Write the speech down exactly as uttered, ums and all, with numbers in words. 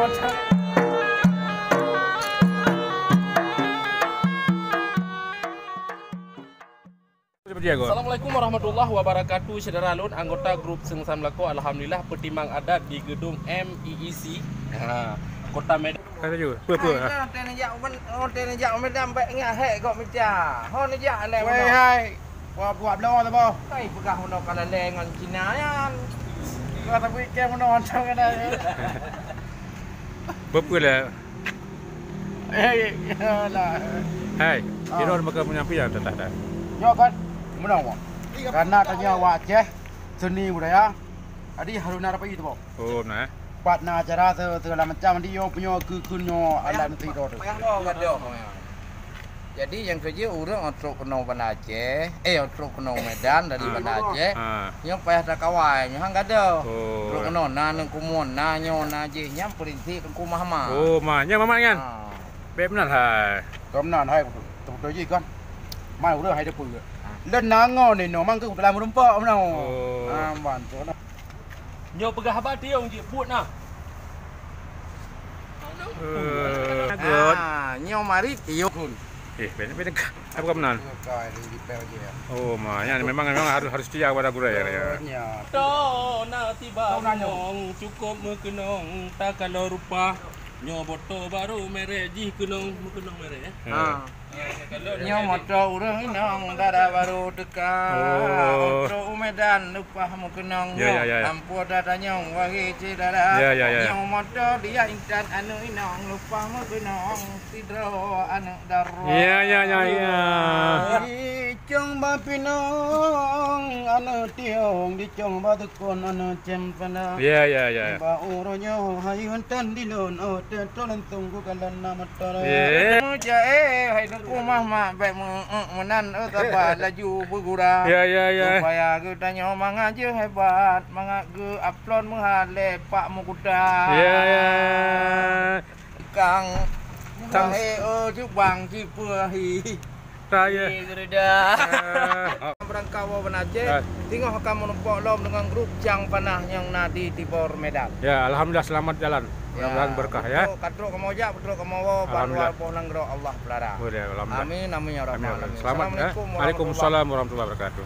Assalamualaikum warahmatullahi wabarakatuh. Syedara lôn, anggota grup Seungsam Lakoe, alhamdulillah, peutimang adat di gedung M E E C, ha, Kota Medan. Kata ju, peue, peue, ha. Hai, teuh neujak u Medan, bèk ngah hèk gok mita. Ho neujak lé. Wei, hai. Buat, buat bloe tu, boh. Hai, peugah meunoe ka lalé ngon Cina nyan. Kau tak fikir meunoe macam mana? Betul lah. Eh, iyalah. Hai, ah. Kira maka menyampi yang tetap dah. Nyoe kan, meunoe, boh. Karena tanya awak Aceh, seni budaya. Jadi harus nak dapat itu, boh. Oh, nah. Pat na acara se-, segala macam di yo punyo keu-, keu nyo alat nasi tu. Payah boh gadoh. Jadi nyang keujeuet ureueng trok keunoe Banda Aceh, eh, trok keunoe Medan dari Banda Aceh. Ha. Nyoe payah takawai, nyoe han gadoh. Oh. Trok keunoe na neuk kumon, na nyoe, na jih, nyang prinsip Teungku Muhammad. Oh, ma, nyang Muhammad kan? Ha. Bèk meunan hai. Ka meunan hai, beutôi, beutôi jih kan. Mai ureueng hai depan. Ha. Lôn na ngon ni no, mang keu telah meureumpok meunan. Oh. Ha, ban tu nah. Nyoe peugah haba tiong jih, buet na. Eh, ah, nyoe mari tiong. Eh, beda, beda. Apa kau meunan? Oh, ma, nyan memang, memang harus, harus setia kepada gurèe, ya. To na tiba keunong, cukup meukeunong, takalon rupa. Nyoe moto baru merek jih keunong, meukeunong merek, eh. Ha. Nyoe moto ureueng inong dara baru teuka. Oh. Trok u Medan leupah meukeunong. Ya, ya, ya, ya. Ampôn tatanyong wahé syedara. Ya, ya, ya. Nyoe moto dia intan aneuk inong leupah meukeunong sidroe aneuk dara. Ya, ya, ya, ya. Dicong bak pinong aneuk tiong, dicong bak kon aneuk cempana. Ya, ya, ya. Ba uroe nyoe hayeu tan dilon, oh, teuntong leuntong ku kalon na motor. Ya. Meujaéh, hai Teungku Muhammad, bèk meu-, meunan, oh, sabar laju beugura. Ya, ya, ya. Supaya geutanyoe mangat jeuet hebat, mangat geu-upload meuhalé pak meukuta. Ya, ya. Kang, tang- wahé, oh, jubang jipeuhi. Raya. Di Gereda. Eh. Beurangkat woe Banda Aceh, eh, teungoh ka meurumpok lom deungon grup Cang Panah nyang na di Tibor Medan. Ya, alhamdulillah selamat jalan. Ya, mudah-mudahan berkah, ya. Beutôi, ka trok kamoe jak, beutôi kamoe woe, alhamdulillah. Ban walaupun nanggroe Allah pelara. Boleh, alhamdulillah. Amin, amin, ya rabbal alamin. Amin. Selamat, ya. Assalamualaikum warahmatullahi wabarakatuh. Waalaikumsalam warahmatullahi wabarakatuh.